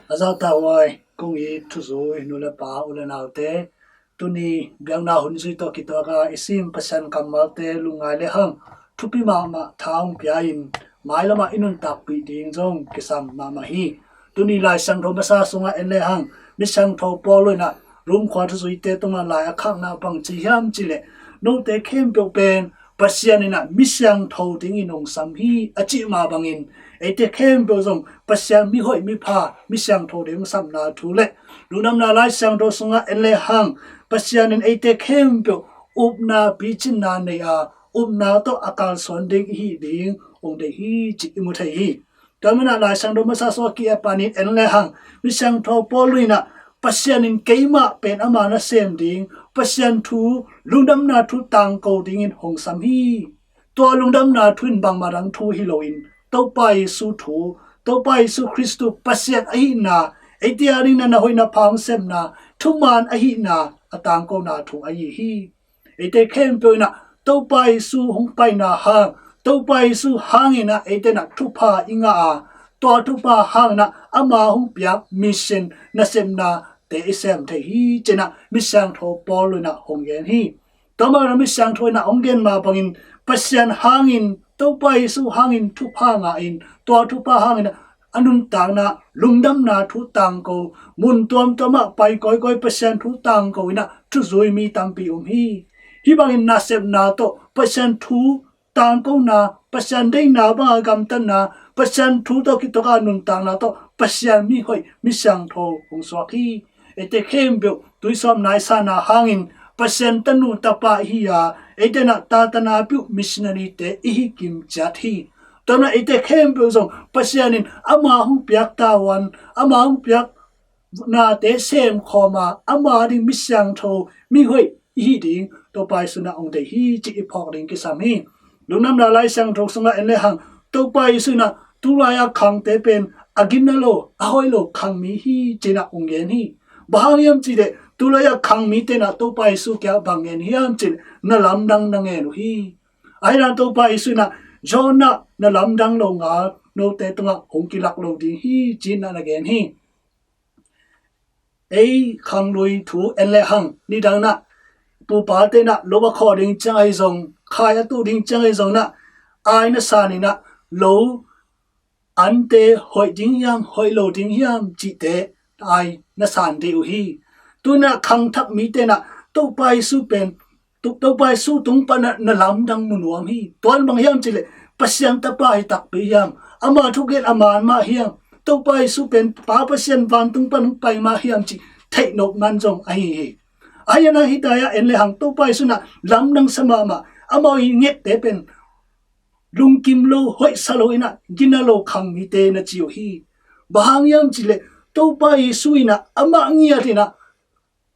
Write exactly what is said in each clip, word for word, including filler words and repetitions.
A zahtakhuai kong it thuzui nu le pa, u le naute, tuni biakna hun zui tawh kituaka i sim Pasian kammalte lungngai le hang thupi mahmah tha hong pia in, mailamah i nuntakpih ding zong kisam mahmah hi. Tuni Lai Siangtho masa sungah en le hang, mi siangtho Paul in ah Rom khua thuzuite tungah lai a khakna bang ci hiam cih leh, note khempeuh pen Pasian in ah mi siangtho dingin hong sam hi a cih mah bangin, eite khempeuh zong Pasian mihoih, mipha, mi siangtho ding hong sapna thu le lungdamna Lai Siangtho sungah en le hang, Pasian in eite khempeuh upna picinna nei a, upna tawh a kalsuan ding i hi ding hong deih hi cih i mu thei hi. Tua manin ah Lai Siangtho masa sungah ki-et panin en le hang, mi siangtho Paul in ah Pasian in keimah pen ama nasem ding, Pasian thu, lungdamna thu tangko dingin hong sam hi. Tua lungdamna thu in bangmah dang thu hi loin, Topa Jesu thu, Topa Jesu Khristu Pasian ahihna, eite adingin na hoihna pha hong sepna, thuman ahihna a tangkona thu ahi hi. Eite khempeuh in ah Topa Jesu hong paina hang, Topa Jesu hangin ah eite in ah thupha i ngah a, tua thupha hangin ah ama hong piak mission nasepnate i sem thei hi ci-in ah mi siangtho Paul in ah hong gen hi. Tua manin ah mi siangtho in ah hong gen mah bangin, Pasian hangin, Topa Jesu hangin thupha ngah in, tua thupha hangin ah a nuntakna, lungdamna thu tangko, mun tuamtuam ah pai kawikawi Pasian thu tangko in ah thuzui mi tampi um hi. Hih bangin nasepna tawh Pasian thu tangkona, Pasian deihna banga gamtatna, Pasian thu tawh kituak a nuntakna tawh Pasian mihoih, mi siangtho hong suak hi. Eite khempeuh tuisawpna i sanna hangin, Pasian tanu tapa i hi a, eite in ah ta tana peuh missionary-te i hi kim ciat hi. Tua manin ah eite khempeuh zong Pasian in ama hong piak tavuan, ama hong piak nate sem khawm a, ama ding mi siangtho, mihoih i hi ding Topa Jesu in ah hong deih hi cih i phawk ding kisam hi. Lungdamna Lai Siangtho sungah en le hang, Topa Jesu in ah tulai a khangte pen a gina lo, a hoih lo khang mi hi ci-in ah hong gen hi. Bang hang hiam cih leh, tulai a khang mite in ah Topa Jesu kiangah bang ngen hiam cih leh, na lamdang na ngen uh hi. Ahi zongin Topa Jesu in ah, Jonah na lamdang lo ngal note tungah hong kilak lo ding hi ci-in ah na gen hi. Ei khanglui thu en le hang, nidang in ah pupate in ah lo a khawh ding ciang ahi zong, khai a tuh ding ciang ahi zong in ah, ai na san in ah, lo ante hoih ding hiam, hoih lo ding hiam cihte ai na san ding uh hi. Tu-in ah khangthak mite in ah Topa Jesu pen, tu-, Topa Jesu tung pan ah na lamdang mu nuam hi. Tua in bang hiam cih leh, Pasian tapa hi takpi hiam, ama thugen a man mah hiam, Topa Jesu pen Pa Pasian vantung pan hong pai mah hiam cih theih nop man zong ahi hi. Ahi zongin ah hih lai-ah en le hang, Topa Jesu in ah lamdang sa mahmah, amau i ngette pen lungkim lo, hoihsa lo in ah gina lo khang mite na ci uh hi. Bang hang hiam cih leh, Topa Jesu in ah amah ngiat in ah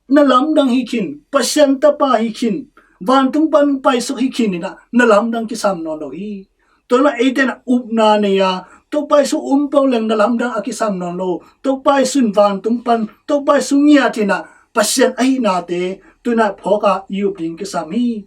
na lamdang hi khin, Pasian tapa hi khin, vantung pan paisuk hi khin in ah na lamdang kisam nawn lo hi. Tua in ah eite in ah upna nei a, Topa Jesu um peuh leng na lamdang a kisam nawn lo, Topa Jesu in vantung pan, Topa Jesu ngiat in ah Pasian ahihnate tu-in ah phawk a i up ding kisam hi.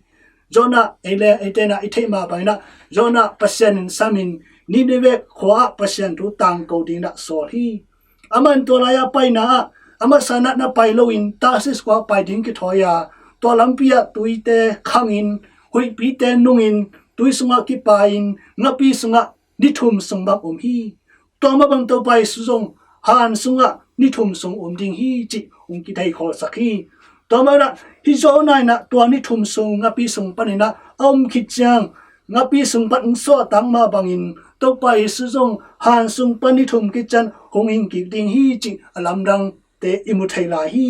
Jonah, ei le, eite in ah i theih mah bangin ah, Jonah Pasian in samin, Nineveh khua ah Pasian thu tangko dingin ah sawl hi. Amah in tua lai-a paina ah, a masa in ah na pai loin Tarsis khua ah pai ding kithawi a, tua lampi ah tuite khangin, huihpite nungin, tui sungah kipain, ngapi sungah ni thum sung bang um hi. Tua mah bang Topa Jesu zong han sungah ni thum sung um ding hi cih hong kithei khawlsak hi. Tua mah in ah hih Jonah in ah tua ni thum sung ngapi sung panin ah a um khit ciang, ngapi sung pan hong suahtak mah bangin Topa Jesu zong han sung pan ni thum khit ciang hong hing kik ding hi cih a lamdangte i mu thei lai hi.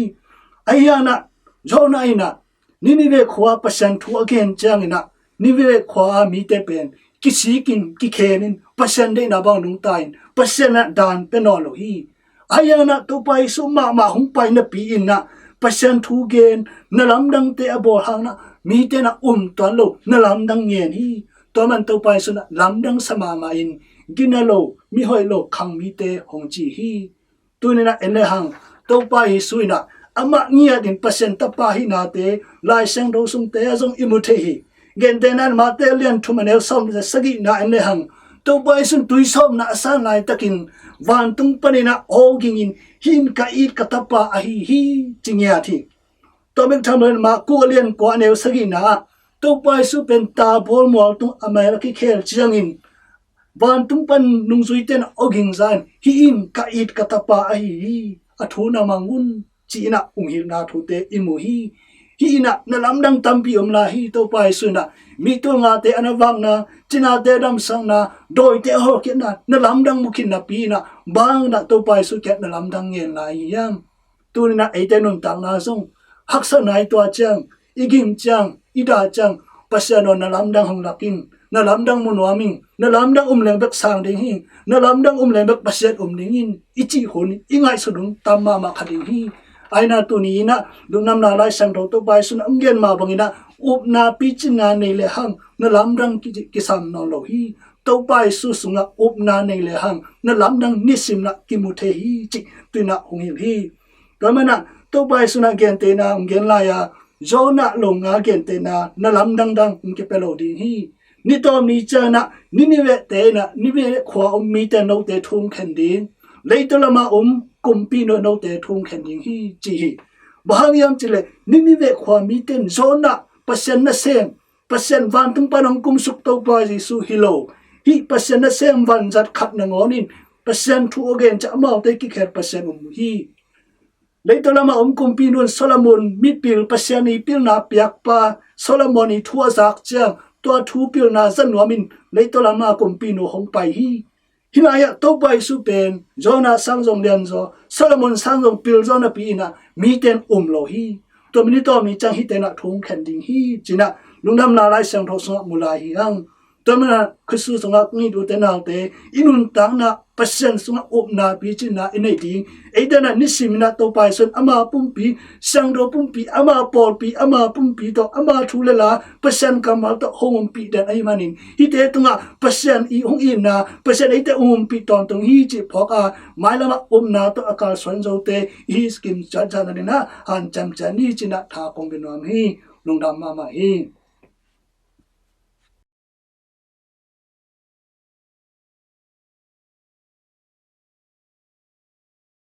Ahi zongin ah Jonah in ah Nineveh khua Pasian thu a gen ciangin ah, Nineveh khua mite pen kisik in, kikhen in, Pasian deihna bang nungta in, Pasian ah dan pia nawn lo hi. Ahi zongin ah Topa Jesu mahmah hong pai napi in ah, Pasian thu gen, na lamdangte a bawl hangin ah, mite in ah um tuan lo, na lamdang ngen hi. Tua man Topa Jesu in ah lamdang sa mahmah in, gina lo, mihoih lo khang mite hong ci hi. Tu-in ah en le hang, Topa Jesu in ah amah ngiat in Pasian tapa ahihnate Lai Siangtho sungte ah zong i mu thei hi. Gentehna in Mate lian thum a neu sawm le sagihna en le hang, Topa Jesu in tuisawpna a san laitakin vantung panin ah awgingin, "Hih in ka it ka tapa ahi hi," ci ngiat hi. Tua bek tham lo in Marku a lian kua a neu sagihna ah Topa Jesu pen tabual mual tung a mel a kikhel ciangin vantung pan nungzuite in awging zah in, "Hih in ka it ka tapa ahi hi, a thu na mang un," ci-in ah hong hilhna thute i mu hi. Hih in ah na lamdang tampi om lai hi. Topa Jesu in ah mi tul ngate a na vakna, cinate a damsakna, dawite a hawlkhiatna, na lamdang mu khin napi in ah bang in ah Topa Jesu kiang na lamdang ngen lai hi hiam? Tuni in ah eite nuntakna zong haksatna i tuah ciang, i gim ciang, i dah ciang, "Pasian aw, na lamdang hong lak in, na lamdang mu nuam ing, na lamdang um leng bek sang ding hi, na lamdang um leng bek Pasian um ding hi," i cih hun, i ngaihsut hun tam mahmah kha ding hi. Ahi na tuni in ah Lungdamna Lai Siangtho Topa Jesu in ah hong gen mah bangin ah upna picinna nei lehang na lamdang ki-, kisam nawn lo hi. Topa Jesu sungah upna nei lehang na lamdang nisim in ah kimu thei hi cih tuni in ah hong hilh hi. Tua manin ah Topa Jesu in ah gentehna hong gen lai a, Jonah longa gentehna na lamdang dang hong kipia lo ding hi. Ni tawm ni ciangin ah Nineveh te in ah, Nineveh khua um mite note thu hong khen ding, leitaw lama um kumpi nu note thu hong khen ding hi ci hi. Bang hang hiam cih leh Nineveh khua mite in Jonah, Pasian nasem, Pasian vantung pan hong kumsuk Topa Jesu hi lo, hih Pasian nasem vanzat khat nangawn in Pasian thu a gen ciang amaute kikhel Pasian um hi. Leitaw lama um kumpi nu in Solomon mipil, Pasian i pilna piakpa Solomon i thu a zak ciang tua thu pilna za nuam in leitaw lama kumpi nu hong pai hi. Hih lai ah Topa Jesu pen Jonah sang zong lianzaw, Solomon sang zong pilzaw napi in ah mite in um lo hi. Tua manin ni tawm ni ciang hihte in ah thu hong khen ding hi ci-in ah Lungdamna Lai Siangtho sungah mu lai hi hang. Tua manin ah Khristu sungah kong it u te nau te, i nuntakna Pasian sungah upna picinna i neih ding. Eite in ah nisim in ah Topa Jesu in ama pumpi, siangtho pumpi, ama pawlpi, ama pumpi tawh, ama thu le la, Pasian kammal tawh hong umpih den ahih manin, hihte tungah Pasian i hong itna, Pasian eite hong umpih tawntung hi cih phawk a, mailam ah upna tawh a kalsuan zote i hih kim ciatciat nading in ah hanciam ciat ni ci-in ah tha kong pia nuam hi. Lungdam mahmah hi.